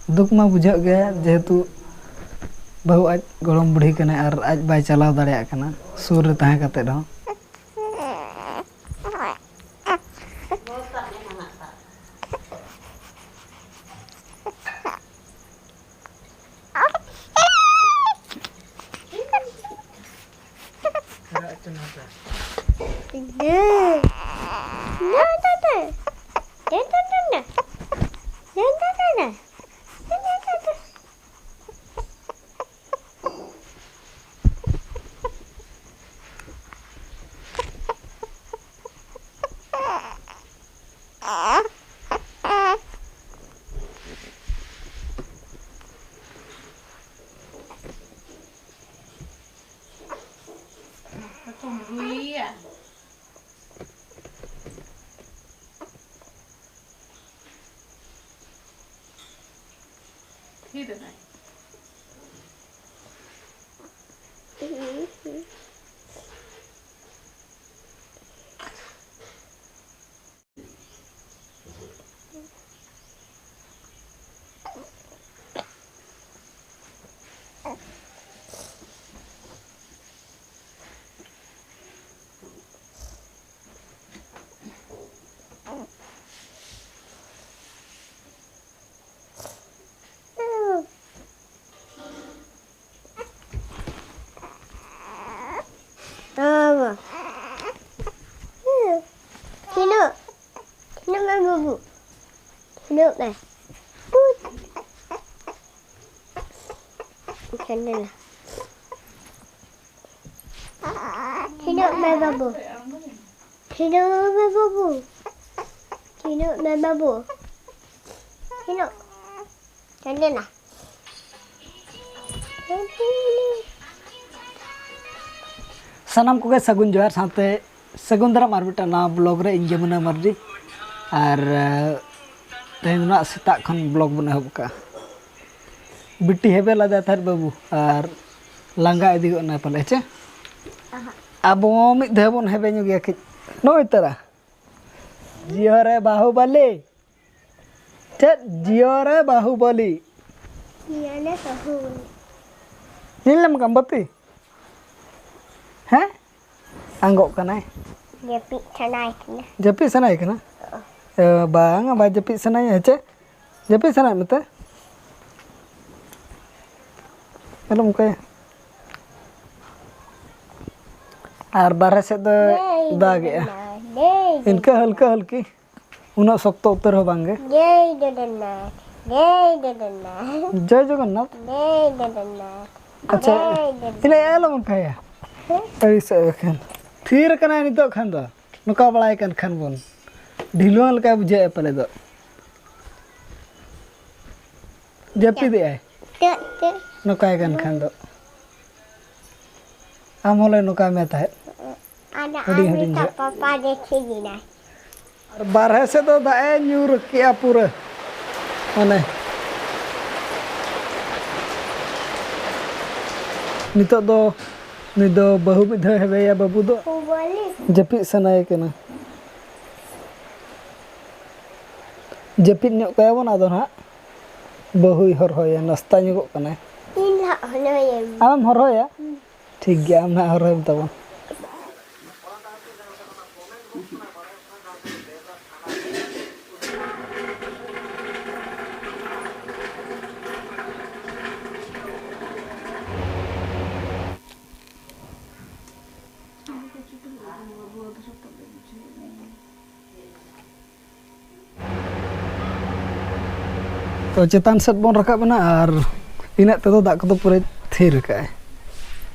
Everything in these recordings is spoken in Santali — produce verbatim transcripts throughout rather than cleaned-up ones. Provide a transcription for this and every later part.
ᱫᱩᱠ ᱢᱟ ᱵᱩᱡᱷᱟᱹᱜ ᱜᱮ, ᱡᱮᱦᱮᱛᱩ ᱵᱟᱹᱦᱩ ᱟᱡ ᱜᱚᱲᱚᱢ ᱵᱩᱰᱷᱤ ᱠᱟᱱᱟᱭ ᱟᱨ ᱟᱡ ᱵᱟᱭ ᱪᱟᱞᱟᱣ ᱫᱟᱲᱮᱭᱟᱜ ᱠᱟᱱᱟ ᱥᱩᱨ ᱨᱮ ᱛᱟᱦᱮᱸ ᱠᱟᱛᱮᱫ ᱦᱚᱸ᱾ ᱵᱟᱵᱟ᱾ ᱠᱷᱮᱞᱳᱜ, ᱠᱷᱮᱞᱳᱜ ᱢᱮ ᱵᱟᱹᱵᱩ, ᱠᱷᱮᱞᱳᱜ ᱢᱮ᱾ ᱠᱷᱮᱞ ᱞᱮᱱᱟ᱾ ᱠᱷᱮᱞᱳᱜ ᱢᱮ ᱵᱟᱹᱵᱩ, ᱠᱷᱮᱞᱳᱜ ᱢᱮ ᱵᱟᱹᱵᱩ, ᱠᱷᱮᱞᱳᱜ ᱢᱮ ᱵᱟᱹᱵᱩ, ᱠᱷᱮᱞᱳᱜ᱾ ᱥᱟᱱᱟᱢ ᱠᱚᱜᱮ ᱥᱟᱹᱜᱩᱱ ᱡᱚᱦᱟᱨ, ᱥᱟᱶᱛᱮ ᱥᱟᱹᱜᱩᱱ ᱫᱟᱨᱟᱢ ᱟᱨ ᱢᱤᱫᱴᱟᱝ ᱱᱟᱣᱟ ᱵᱞᱚᱜ ᱨᱮ᱾ ᱤᱧ ᱡᱚᱢᱩᱱᱟ ᱢᱟᱨᱰᱤ, ᱟᱨ, ᱮ, ᱛᱮᱦᱮᱧ ᱫᱚ ᱱᱟᱜ ᱥᱮᱛᱟᱜ ᱠᱷᱚᱱ ᱵᱞᱚᱜ ᱵᱚᱱ ᱮᱦᱚᱵ ᱠᱟᱜᱼᱟ᱾ ᱵᱤᱴᱤ ᱦᱮᱵᱮ ᱞᱟᱫᱮ ᱛᱟᱦᱮᱸᱫ ᱵᱟᱹᱵᱩ, ᱟᱨ ᱞᱟᱸᱜᱟ ᱤᱫᱤ ᱜᱚᱫ ᱱᱟᱭ ᱯᱟᱞᱮ, ᱦᱮᱸ ᱪᱮ? ᱟᱵᱚ ᱢᱤᱫ ᱫᱷᱟᱣ ᱵᱚᱱ ᱦᱮᱵᱮ ᱧᱚᱜ ᱜᱮᱭᱟ ᱠᱟᱹᱡ᱾ ᱱᱚᱜᱼᱚᱭ ᱛᱟᱨᱟ᱾ ᱡᱤᱭᱚ ᱨᱮ ᱵᱟᱹᱦᱩ ᱵᱟᱞᱮ᱾ ᱪᱮᱫ ᱡᱤᱭᱚ ᱨᱮ ᱵᱟᱹᱦᱩᱵᱚᱞᱤ? ᱡᱤᱭᱚ ᱨᱮ ᱵᱟᱹᱦᱩᱵᱚᱞᱤ᱾ ᱧᱮᱞ ᱧᱟᱢ ᱠᱟᱢ ᱵᱟᱹᱛᱤ? ᱦᱮᱸ? ᱟᱸᱜᱚᱜ ᱠᱟᱱᱟᱭ᱾ ᱡᱟᱹᱯᱤᱫ ᱥᱟᱱᱟᱭᱮ ᱠᱟᱱᱟ᱾ ᱡᱟᱹᱯᱤᱫ ᱥᱟᱱᱟᱭᱮ ᱠᱟᱱᱟ? ᱚ᱾ ᱮ, ᱵᱟᱝᱟ, ᱵᱟᱭ ᱡᱟᱹᱯᱤᱫ ᱥᱟᱱᱟᱭᱮ᱾ ᱪᱮᱫ? ᱡᱟᱹᱯᱤᱫ ᱥᱟᱱᱟᱭᱮᱫ ᱢᱮᱛᱮ? ᱟᱞᱚᱢ ᱚᱱᱠᱟᱭᱟ᱾ ᱟᱨ ᱵᱟᱨᱦᱮ ᱥᱮᱫ ᱫᱚ ᱫᱟᱜᱮᱜᱼᱟ᱾ ᱤᱱᱠᱟᱹ ᱦᱟᱹᱞᱠᱟᱹ ᱦᱟᱹᱞᱠᱤ᱾ ᱩᱱᱟᱹᱜ ᱥᱚᱠᱛᱚ ᱩᱛᱟᱹᱨ ᱦᱚᱸ ᱵᱟᱝᱜᱮ᱾ ᱡᱚᱭ ᱡᱚᱜᱚᱱᱱᱟᱛᱷ, ᱡᱚᱭ ᱡᱚᱜᱚᱱᱱᱟᱛᱷ᱾ ᱡᱚᱭ ᱡᱚᱜᱚᱱᱱᱟᱛᱷ? ᱡᱚᱭ ᱡᱚᱜᱚᱱᱱᱟᱛᱷ᱾ ᱟᱪᱪᱷᱟ, ᱡᱚᱭ ᱡᱚᱜᱚᱱᱱᱟᱛᱷ᱾ ᱤᱱᱟᱹ ᱟᱞᱚᱢ ᱚᱱᱠᱟᱭᱟ᱾ ᱦᱮᱸ? ᱟᱹᱲᱤᱥᱚᱜ ᱟᱭ ᱵᱟᱠᱷᱟᱱ᱾ ᱛᱷᱤᱨ ᱟᱠᱟᱱᱟᱭ ᱱᱤᱛᱚᱜ ᱠᱷᱟᱱ ᱫᱚ᱾ ᱱᱚᱝᱠᱟ ᱵᱟᱲᱟᱭ ᱠᱟᱱ ᱠᱷᱟᱱ ᱵᱚᱱ᱾ ᱰᱷᱤᱞᱣᱟᱹᱝ ᱞᱮᱠᱟᱭ ᱵᱩᱡᱷᱟᱹᱣᱮᱫᱼᱟ ᱯᱟᱞᱮ ᱫᱚ᱾ ᱡᱟᱹᱯᱤᱫᱮᱜᱼᱟᱭ᱾ ᱪᱮᱫ, ᱪᱮᱫ? ᱱᱚᱝᱠᱟᱭ ᱠᱟᱱ ᱠᱷᱟᱱ ᱫᱚ᱾ ᱟᱢ ᱦᱚᱸᱞᱮ ᱱᱚᱝᱠᱟ ᱢᱮ ᱛᱟᱦᱮᱸᱫ᱾ ᱟᱫᱚ ᱦᱩᱰᱤᱧ ᱟᱢ ᱦᱩᱰᱤᱧ ᱱᱤᱛᱚᱜ ᱡᱚᱦᱚᱜ᱾ ᱯᱟᱯᱟ ᱜᱮ ᱴᱷᱤᱠ ᱮᱱᱟᱭ᱾ ᱟᱨ ᱵᱟᱨᱦᱮ ᱥᱮᱫ ᱫᱚ ᱫᱟᱜ ᱮ ᱧᱩᱨ ᱠᱮᱜᱼᱟ ᱯᱩᱨᱟᱹ᱾ ᱢᱟᱱᱮ, ᱱᱤᱛᱚᱜ ᱫᱚ ᱱᱩᱭ ᱫᱚ ᱵᱟᱹᱦᱩ ᱢᱤᱫ ᱫᱷᱟᱣ ᱦᱮᱵᱮᱭᱟ ᱵᱟᱹᱵᱩ ᱫᱚ᱾ ᱵᱚᱞᱤ᱾ ᱡᱟᱹᱯᱤᱫ ᱥᱟᱱᱟᱭᱮ ᱠᱟᱱᱟ᱾ ᱡᱟᱹᱯᱤᱫ ᱧᱚᱜ ᱠᱟᱭᱟ ᱵᱚᱱ, ᱟᱫᱚ ᱱᱟᱦᱟᱜ ᱵᱟᱹᱦᱩᱭ ᱦᱚᱨᱦᱚᱭᱟ, ᱱᱟᱥᱛᱟ ᱧᱚᱜᱚᱜ ᱠᱟᱱᱟᱭ᱾ ᱤᱧ ᱞᱟᱦᱟ ᱦᱚᱨᱦᱚᱭᱟᱹᱧ᱾ ᱟᱢᱮᱢ ᱦᱚᱨᱦᱚᱭᱟ? ᱦᱩᱸ᱾ ᱴᱷᱤᱠ ᱜᱮᱭᱟ, ᱟᱢ ᱱᱟᱦᱟᱜ ᱦᱚᱨᱦᱚᱭ ᱢᱮ ᱛᱟᱵᱚᱱ᱾ ᱛᱚ, ᱪᱮᱛᱟᱱ ᱥᱮᱫ ᱵᱚᱱ ᱨᱟᱠᱟᱵ ᱮᱱᱟ ᱟᱨ ᱤᱱᱟᱹᱜ ᱛᱮᱫᱚ ᱫᱟᱜ ᱠᱚᱫᱚ ᱯᱩᱨᱟᱹ ᱛᱷᱤᱨ ᱟᱠᱟᱫᱼᱟᱭ᱾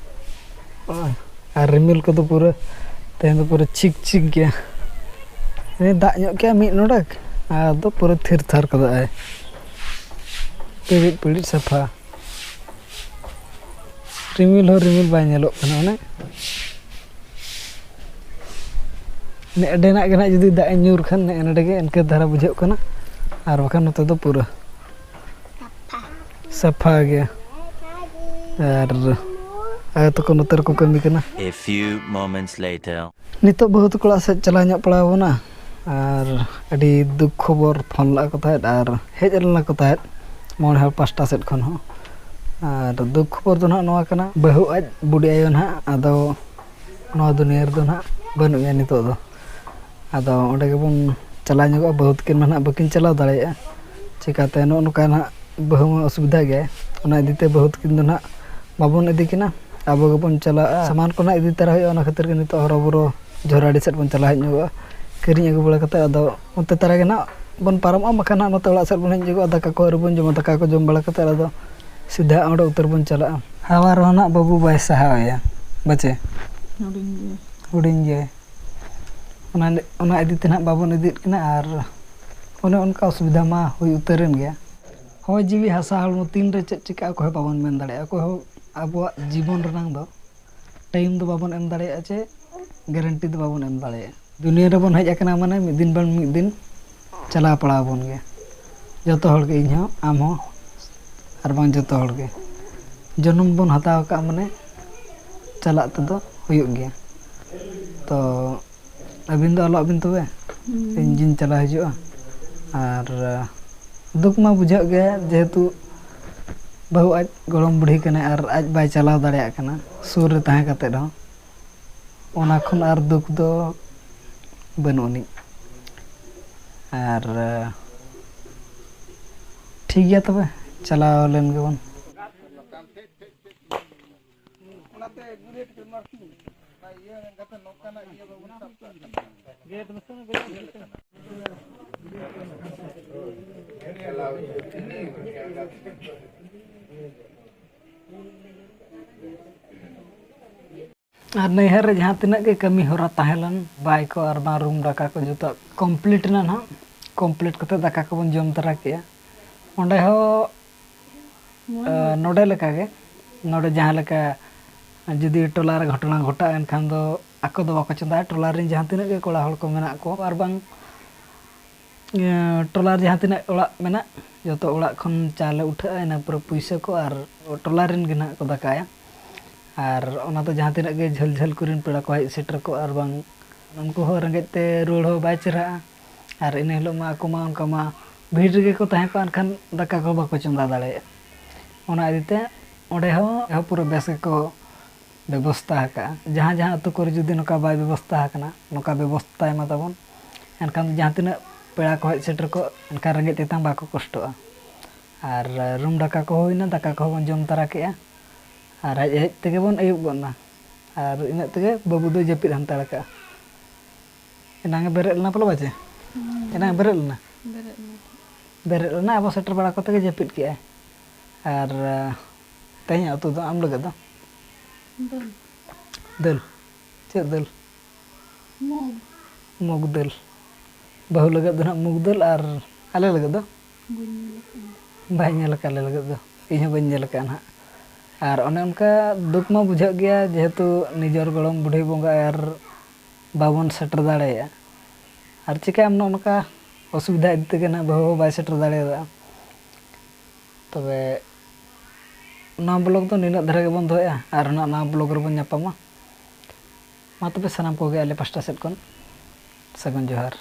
ᱱᱚᱜᱼᱚᱭ᱾ ᱟᱨ ᱨᱤᱢᱤᱞ ᱠᱚᱫᱚ ᱯᱩᱨᱟᱹ ᱛᱮᱦᱮᱧ ᱫᱚ ᱯᱩᱨᱟᱹ ᱪᱷᱤᱠ ᱪᱷᱤᱠ ᱜᱮᱭᱟ᱾ ᱫᱟᱜ ᱧᱚᱜ ᱠᱮᱜᱼᱟ ᱢᱤᱫ ᱱᱚᱰᱮᱠ, ᱟᱫᱚ ᱯᱩᱨᱟᱹ ᱛᱷᱤᱨ ᱛᱷᱟᱨ ᱠᱟᱫᱟᱭ᱾ ᱯᱤᱲᱤᱡ ᱯᱤᱲᱤᱡ ᱥᱟᱯᱷᱟ᱾ ᱨᱤᱢᱤᱞ ᱦᱚᱸ ᱨᱤᱢᱤᱞ ᱵᱟᱭ ᱧᱮᱞᱚᱜ ᱠᱟᱱᱟ᱾ ᱚᱱᱮ ᱱᱮᱜᱼᱮ ᱱᱟᱜ ᱜᱮ ᱱᱟᱜ ᱡᱩᱫᱤ ᱫᱟᱜ ᱮ ᱧᱩᱨ ᱠᱷᱟᱱ, ᱱᱮᱜᱼᱮ ᱱᱚᱰᱮ ᱜᱮ ᱤᱱᱠᱟᱹ ᱫᱷᱟᱨᱟ ᱵᱩᱡᱷᱟᱹᱜ ᱠᱟᱱᱟ᱾ ᱟᱨ ᱵᱟᱠᱷᱟᱱ ᱱᱚᱛᱮ ᱫᱚ ᱯᱩᱨᱟᱹ ᱥᱟᱯᱷᱟ ᱜᱮᱭᱟ᱾ ᱟᱨ ᱟᱭᱳ ᱛᱟᱠᱚ ᱱᱚᱛᱮ ᱨᱮᱠᱚ ᱠᱟᱹᱢᱤ ᱠᱟᱱᱟ᱾ A few moments later. ᱱᱤᱛᱚᱜ ᱵᱟᱹᱦᱩ ᱛᱟᱠᱚ ᱚᱲᱟᱜ ᱥᱮᱫ ᱪᱟᱞᱟᱣ ᱧᱚᱜ ᱯᱟᱲᱟᱣ ᱟᱵᱚᱱᱟ᱾ ᱟᱨ ᱟᱹᱰᱤ ᱫᱩᱠ ᱠᱷᱚᱵᱚᱨ ᱯᱷᱳᱱ ᱞᱟᱜᱼᱟ ᱠᱚ ᱛᱟᱦᱮᱸᱫ ᱟᱨ ᱦᱮᱡ ᱞᱮᱱᱟ ᱠᱚ ᱛᱟᱦᱮᱸᱫ ᱢᱚᱬᱮ ᱦᱚᱲ ᱯᱟᱥᱴᱟ ᱥᱮᱫ ᱠᱷᱚᱱ ᱦᱚᱸ᱾ ᱟᱨ ᱫᱩᱠ ᱠᱷᱚᱵᱚᱨ ᱫᱚ ᱱᱟᱦᱟᱜ ᱱᱚᱣᱟ ᱠᱟᱱᱟ, ᱵᱟᱹᱦᱩ ᱟᱡ ᱵᱩᱰᱤ ᱟᱭᱳ ᱱᱟᱦᱟᱜ ᱟᱫᱚ ᱱᱚᱣᱟ ᱫᱩᱱᱤᱭᱟᱹ ᱨᱮᱫᱚ ᱱᱟᱦᱟᱜ ᱵᱟᱹᱱᱩᱜ ᱮᱭᱟ ᱱᱤᱛᱚᱜ ᱫᱚ᱾ ᱟᱫᱚ ᱚᱸᱰᱮ ᱜᱮᱵᱚᱱ ᱪᱟᱞᱟᱣ ᱧᱚᱜᱚᱜᱼᱟ, ᱵᱟᱹᱦᱩ ᱛᱟᱹᱠᱤᱱ ᱢᱟ ᱱᱟᱦᱟᱜ ᱵᱟᱹᱠᱤᱱ ᱪᱟᱞᱟᱣ ᱫᱟᱲᱮᱭᱟᱜᱼᱟ᱾ ᱪᱤᱠᱟᱹᱛᱮ ᱱᱚᱜᱼᱚ ᱱᱚᱝᱠᱟ ᱱᱟᱦᱟᱜ ᱵᱟᱹᱦᱩ ᱢᱟ ᱚᱥᱩᱵᱤᱫᱷᱟ ᱜᱮᱭᱟᱭ, ᱚᱱᱟ ᱤᱫᱤᱛᱮ ᱵᱟᱹᱦᱩ ᱛᱟᱹᱠᱤᱱ ᱫᱚ ᱱᱟᱦᱟᱜ ᱵᱟᱵᱚᱱ ᱤᱫᱤ ᱠᱤᱱᱟ, ᱟᱵᱚ ᱜᱮᱵᱚᱱ ᱪᱟᱞᱟᱜᱼᱟ᱾ ᱥᱟᱢᱟᱱ ᱠᱚ ᱱᱟᱦᱟᱜ ᱤᱫᱤ ᱛᱟᱨᱟ ᱦᱩᱭᱩᱜᱼᱟ, ᱚᱱᱟ ᱠᱷᱟᱹᱛᱤᱨ ᱜᱮ ᱱᱤᱛᱚᱜ ᱦᱚᱨᱚᱵᱚᱨᱚ ᱡᱷᱚᱨᱟᱰᱤ ᱥᱮᱫ ᱵᱚᱱ ᱪᱟᱞᱟᱣ ᱦᱮᱡ ᱧᱚᱜᱚᱜᱼᱟ᱾ ᱠᱤᱨᱤᱧ ᱟᱹᱜᱩ ᱵᱟᱲᱟ ᱠᱟᱛᱮᱫ ᱟᱫᱚ ᱚᱱᱛᱮ ᱛᱟᱨᱟ ᱜᱮ ᱱᱟᱦᱟᱜ ᱵᱚᱱ ᱯᱟᱨᱚᱢᱚᱜᱼᱟ, ᱵᱟᱠᱷᱟᱱ ᱱᱟᱦᱟᱜ ᱱᱚᱛᱮ ᱚᱲᱟᱜ ᱥᱮᱫ ᱵᱚᱱ ᱦᱮᱡ ᱧᱚᱜᱚᱜᱼᱟ, ᱫᱟᱠᱟ ᱠᱚ ᱟᱹᱣᱨᱤ ᱵᱚᱱ ᱡᱚᱢᱟ, ᱫᱟᱠᱟ ᱠᱚ ᱡᱚᱢ ᱵᱟᱲᱟ ᱠᱟᱛᱮᱫ ᱟᱫᱚ ᱥᱤᱫᱷᱟ ᱚᱸᱰᱮ ᱩᱛᱟᱹᱨ ᱵᱚᱱ ᱪᱟᱞᱟᱜᱼᱟ᱾ ᱦᱟᱣᱟ ᱨᱮᱦᱚᱸ ᱱᱟᱦᱟᱜ ᱵᱟᱹᱵᱩ ᱵᱟᱭ ᱥᱟᱦᱟᱣᱮᱭᱟ, ᱵᱟᱪᱮ? ᱦᱩᱰᱤᱧ ᱜᱮ᱾ ᱦᱩᱰᱤᱧ ᱜᱮ᱾ ᱚᱱᱟ, ᱚᱱᱟ ᱤᱫᱤ ᱛᱮ ᱱᱟᱦᱟᱜ ᱵᱟᱵᱚᱱ ᱤᱫᱤᱭᱮᱫ ᱠᱤᱱᱟ ᱟᱨ ᱚᱱᱮ ᱚᱱᱠᱟ ᱚᱥᱩᱵᱤᱫᱷᱟ ᱢᱟ ᱦᱩᱭ ᱩᱛᱟᱹᱨᱮᱱ ᱜᱮᱭᱟ᱾ ᱦᱚᱭ ᱡᱤᱣᱤ ᱦᱟᱥᱟ ᱦᱚᱲᱢᱚ ᱛᱤᱱᱨᱮ ᱪᱮᱫ ᱪᱤᱠᱟᱹᱜᱼᱟ, ᱚᱠᱚᱭ ᱦᱚᱸ ᱵᱟᱵᱚᱱ ᱢᱮᱱ ᱫᱟᱲᱮᱭᱟᱜᱼᱟ᱾ ᱚᱠᱚᱭ ᱦᱚᱸ ᱟᱵᱚᱣᱟᱜ ᱡᱤᱵᱚᱱ ᱨᱮᱱᱟᱝ ᱫᱚ ᱴᱟᱭᱤᱢ ᱫᱚ ᱵᱟᱵᱚᱱ ᱮᱢ ᱫᱟᱲᱮᱭᱟᱜᱼᱟ, ᱪᱮ ᱜᱮᱨᱮᱱᱴᱤ ᱫᱚ ᱵᱟᱵᱚᱱ ᱮᱢ ᱫᱟᱲᱮᱭᱟᱜᱼᱟ᱾ ᱫᱩᱱᱤᱭᱟᱹ ᱨᱮᱵᱚᱱ ᱦᱮᱡ ᱟᱠᱟᱱᱟ ᱢᱟᱱᱮ ᱢᱤᱫ ᱫᱤᱱ ᱵᱟᱝ ᱢᱤᱫ ᱫᱤᱱ ᱪᱟᱞᱟᱣ ᱯᱟᱲᱟᱣ ᱟᱵᱚᱱ ᱜᱮᱭᱟ᱾ ᱡᱚᱛᱚ ᱦᱚᱲ ᱜᱮ, ᱤᱧ ᱦᱚᱸ, ᱟᱢ ᱦᱚᱸ, ᱟᱨ ᱵᱟᱝ ᱡᱚᱛᱚ ᱦᱚᱲ ᱜᱮ᱾ ᱡᱚᱱᱚᱢ ᱵᱚᱱ ᱦᱟᱛᱟᱣ ᱟᱠᱟᱫ ᱢᱟᱱᱮ ᱪᱟᱞᱟᱜ ᱛᱮᱫᱚ ᱦᱩᱭᱩᱜ ᱜᱮᱭᱟ᱾ ᱛᱚ ᱟᱹᱵᱤᱱ ᱫᱚ ᱟᱞᱚ ᱟᱹᱵᱤᱱ ᱛᱚᱵᱮ, ᱤᱧ ᱜᱤᱧ ᱪᱟᱞᱟᱣ ᱦᱤᱡᱩᱜᱼᱟ᱾ ᱟᱨ ᱫᱩᱠ ᱢᱟ ᱵᱩᱡᱷᱟᱹᱜ ᱜᱮ, ᱡᱮᱦᱮᱛᱩ ᱵᱟᱹᱦᱩ ᱟᱡ ᱜᱚᱲᱚᱢ ᱵᱩᱰᱷᱤ ᱠᱟᱱᱟᱭ ᱟᱨ ᱟᱡ ᱵᱟᱭ ᱪᱟᱞᱟᱣ ᱫᱟᱲᱮᱭᱟᱜ ᱠᱟᱱᱟ ᱥᱩᱨ ᱨᱮ ᱛᱟᱦᱮᱸ ᱠᱟᱛᱮᱫ ᱦᱚᱸ᱾ ᱚᱱᱟ ᱠᱷᱚᱱ ᱟᱨ ᱫᱩᱠ ᱫᱚ ᱵᱟᱹᱱᱩᱜ ᱟᱹᱱᱤᱡ᱾ ᱟᱨ ᱴᱷᱤᱠ ᱜᱮᱭᱟ ᱛᱚᱵᱮ, ᱪᱟᱞᱟᱣ ᱞᱮᱱ ᱜᱮᱵᱚᱱ᱾ ᱟᱨ ᱱᱟᱹᱭᱦᱟᱹᱨ ᱨᱮ ᱡᱟᱦᱟᱸ ᱛᱤᱱᱟᱹᱜ ᱜᱮ ᱠᱟᱹᱢᱤ ᱦᱚᱨᱟ ᱛᱟᱦᱮᱸ ᱞᱮᱱ, ᱵᱟᱭ ᱠᱚ ᱟᱨ ᱵᱟᱝ ᱨᱩᱢ ᱰᱟᱠᱟ ᱠᱚ ᱡᱚᱛᱚ ᱠᱚᱢᱯᱞᱤᱴ ᱮᱱᱟ ᱱᱟᱦᱟᱜ᱾ ᱠᱚᱢᱯᱞᱤᱴ ᱠᱟᱛᱮ ᱫᱟᱠᱟ ᱠᱚᱵᱚᱱ ᱡᱚᱢ ᱛᱟᱨᱟ ᱠᱮᱜᱼᱟ᱾ ᱚᱸᱰᱮ ᱦᱚᱸ ᱱᱚᱰᱮ ᱞᱮᱠᱟᱜᱮ, ᱱᱚᱰᱮ ᱡᱟᱦᱟᱸ ᱞᱮᱠᱟ ᱡᱩᱫᱤ ᱴᱚᱞᱟ ᱨᱮ ᱜᱷᱚᱴᱚᱱᱟ ᱜᱷᱚᱴᱟᱜᱼᱟ, ᱮᱱᱠᱷᱟᱱ ᱫᱚ ᱟᱠᱚ ᱫᱚ ᱵᱟᱠᱚ ᱪᱚᱸᱫᱟᱭᱟ᱾ ᱴᱚᱞᱟ ᱨᱮᱱ ᱡᱟᱦᱟᱸ ᱛᱤᱱᱟᱹᱜ ᱜᱮ ᱠᱚᱲᱟ ᱦᱚᱲ ᱠᱚ ᱢᱮᱱᱟᱜ ᱠᱚ, ᱟᱨ ᱵᱟᱝ, ᱮᱸ, ᱴᱚᱞᱟ ᱨᱮ ᱡᱟᱦᱟᱸ ᱛᱤᱱᱟᱹᱜ ᱚᱲᱟᱜ ᱢᱮᱱᱟᱜ, ᱡᱚᱛᱚ ᱚᱲᱟᱜ ᱠᱷᱚᱱ ᱪᱟᱣᱞᱮ ᱩᱴᱷᱟᱹᱜᱼᱟ, ᱤᱱᱟᱹ ᱯᱚᱨᱮ ᱯᱩᱭᱥᱟᱹ ᱠᱚ ᱟᱨ ᱴᱚᱞᱟ ᱨᱮᱱ ᱜᱮ ᱱᱟᱦᱟᱜ ᱠᱚ ᱫᱟᱠᱟᱭᱟ᱾ ᱟᱨ ᱚᱱᱟ ᱫᱚ ᱡᱟᱦᱟᱸ ᱛᱤᱱᱟᱹᱜ ᱜᱮ ᱡᱷᱟᱹᱞ ᱡᱷᱟᱹᱞ ᱠᱚᱨᱮᱱ ᱯᱮᱲᱟ ᱠᱚ ᱦᱮᱡ ᱥᱮᱴᱮᱨ ᱠᱚᱜ, ᱟᱨ ᱵᱟᱝ ᱩᱱᱠᱩ ᱦᱚᱸ ᱨᱮᱸᱜᱮᱡ ᱛᱮ ᱨᱩᱣᱟᱹᱲ ᱦᱚᱸ ᱵᱟᱭ ᱪᱮᱦᱨᱟᱜᱼᱟ᱾ ᱟᱨ ᱤᱱᱟᱹ ᱦᱤᱞᱳᱜ ᱢᱟ ᱟᱠᱚ ᱢᱟ ᱚᱱᱠᱟ ᱢᱟ ᱵᱷᱤᱲ ᱨᱮᱜᱮ ᱠᱚ ᱛᱟᱦᱮᱸ ᱠᱚᱜᱼᱟ, ᱮᱱᱠᱷᱟᱱ ᱫᱟᱠᱟ ᱠᱚ ᱵᱟᱠᱚ ᱪᱚᱸᱫᱟ ᱫᱟᱲᱮᱭᱟᱜᱼᱟ᱾ ᱚᱱᱟ ᱤᱫᱤ ᱛᱮ ᱚᱸᱰᱮ ᱦᱚᱸ ᱮᱦᱚᱵ ᱯᱩᱨᱟᱹ ᱵᱮᱥ ᱜᱮᱠᱚ ᱵᱮᱵᱚᱥᱛᱷᱟ ᱟᱠᱟᱫᱼᱟ᱾ ᱡᱟᱦᱟᱸ ᱡᱟᱦᱟᱸ ᱟᱹᱛᱩ ᱠᱚᱨᱮ ᱡᱩᱫᱤ ᱱᱚᱝᱠᱟ ᱵᱟᱭ ᱵᱮᱵᱚᱥᱛᱷᱟ ᱟᱠᱟᱱᱟ, ᱱᱚᱝᱠᱟ ᱵᱮᱵᱚᱥᱛᱷᱟᱭ ᱢᱟ ᱛᱟᱵᱚᱱ, ᱮᱱᱠᱷᱟᱱ ᱫᱚ ᱡᱟᱦᱟᱸ ᱛᱤᱱᱟᱹᱜ ᱯᱮᱲᱟ ᱠᱚ ᱦᱮᱡ ᱥᱮᱴᱮᱨ ᱠᱚᱜ, ᱮᱱᱠᱷᱟᱱ ᱨᱮᱸᱜᱮᱡ ᱛᱮᱛᱟᱝ ᱵᱟᱠᱚ ᱠᱚᱥᱴᱚᱜᱼᱟ᱾ ᱟᱨ ᱨᱩᱢ ᱫᱟᱠᱟ ᱠᱚ ᱦᱩᱭᱱᱟ, ᱫᱟᱠᱟ ᱠᱚᱦᱚᱸ ᱵᱚᱱ ᱡᱚᱢ ᱛᱟᱨᱟ ᱠᱮᱜᱼᱟ᱾ ᱟᱨ ᱦᱮᱡ ᱦᱮᱡ ᱛᱮᱜᱮ ᱵᱚᱱ ᱟᱹᱭᱩᱵ ᱜᱚᱫ ᱱᱟ᱾ ᱟᱨ ᱤᱱᱟᱹᱜ ᱛᱮᱜᱮ ᱵᱟᱹᱵᱩ ᱫᱚᱭ ᱡᱟᱹᱯᱤᱫ ᱦᱟᱱᱛᱟᱲ ᱠᱟᱜᱼᱟ᱾ ᱮᱱᱟᱝ ᱮ ᱵᱮᱨᱮᱫ ᱞᱮᱱᱟ ᱯᱟᱞᱮ ᱵᱟᱡᱮ? ᱮᱱᱟᱝ ᱮ ᱵᱮᱨᱮᱫ ᱞᱮᱱᱟ? ᱵᱮᱨᱮᱫ ᱞᱮᱱᱟ᱾ ᱵᱮᱨᱮᱫ ᱞᱮᱱᱟ, ᱟᱵᱚ ᱥᱮᱴᱮᱨ ᱵᱟᱲᱟ ᱠᱚᱛᱮ ᱜᱮ ᱡᱟᱹᱯᱤᱫ ᱠᱮᱜᱼᱟᱭ᱾ ᱟᱨ ᱛᱮᱦᱮᱧᱟᱜ ᱩᱛᱩ ᱫᱚ ᱟᱢ ᱞᱟᱹᱜᱤᱫ ᱫᱚ? ᱫᱟᱹᱞ᱾ ᱫᱟᱹᱞ? ᱪᱮᱫ ᱫᱟᱹᱞ? ᱢᱩᱜᱽ᱾ ᱢᱩᱜᱽ ᱫᱟᱹᱞ᱾ ᱵᱟᱹᱦᱩ ᱞᱟᱹᱜᱤᱫ ᱫᱚ ᱱᱟᱦᱟᱜ ᱢᱩᱜᱽ ᱫᱟᱹᱞ, ᱟᱨ ᱟᱞᱮ ᱞᱟᱹᱜᱤᱫ ᱫᱚ? ᱵᱟᱹᱧ ᱧᱮᱞ ᱟᱠᱟᱫᱟ᱾ ᱵᱟᱭ ᱧᱮᱞ ᱟᱠᱟᱫ ᱟᱞᱮ ᱞᱟᱹᱜᱤᱫ ᱫᱚ᱾ ᱤᱧ ᱦᱚᱸ ᱵᱟᱹᱧ ᱧᱮᱞ ᱟᱠᱟᱫᱼᱟ ᱱᱟᱦᱟᱜ᱾ ᱟᱨ ᱚᱱᱮ ᱚᱱᱠᱟ ᱫᱩᱠ ᱢᱟ ᱵᱩᱡᱷᱟᱹᱜ ᱜᱮᱭᱟ, ᱡᱮᱦᱮᱛᱩ ᱱᱤᱡᱚᱨ ᱜᱚᱲᱚᱢ ᱵᱩᱰᱷᱤ ᱵᱚᱸᱜᱟ ᱟᱨ ᱵᱟᱵᱚᱱ ᱥᱮᱴᱮᱨ ᱫᱟᱲᱮᱭᱟᱜᱼᱟ᱾ ᱟᱨ ᱪᱤᱠᱟᱹᱭᱟᱢ, ᱱᱚᱜᱼᱚ ᱱᱚᱝᱠᱟ ᱚᱥᱩᱵᱤᱫᱷᱟ ᱤᱫᱤ ᱛᱮᱜᱮ ᱱᱟᱦᱟᱜ ᱵᱟᱹᱦᱩ ᱦᱚᱸ ᱵᱟᱭ ᱥᱮᱴᱮᱨ ᱫᱟᱲᱮᱭᱟᱫᱟ᱾ ᱛᱚᱵᱮ ᱱᱚᱣᱟ ᱵᱞᱚᱜ ᱫᱚ ᱱᱤᱱᱟᱹᱜ ᱫᱷᱟᱨᱟ ᱜᱮᱵᱚᱱ ᱫᱚᱦᱚᱭᱟ, ᱟᱨ ᱱᱟᱦᱟᱜ ᱱᱟᱣᱟ ᱵᱞᱚᱜ ᱨᱮᱵᱚᱱ ᱧᱟᱯᱟᱢᱟ᱾ ᱢᱟ ᱛᱚᱵᱮ ᱥᱟᱱᱟᱢ ᱠᱚᱜᱮ ᱟᱞᱮ ᱯᱟᱥᱴᱟ ᱥᱮᱫ ᱠᱷᱚᱱ ᱥᱟᱹᱜᱩᱱ ᱡᱚᱦᱟᱨ᱾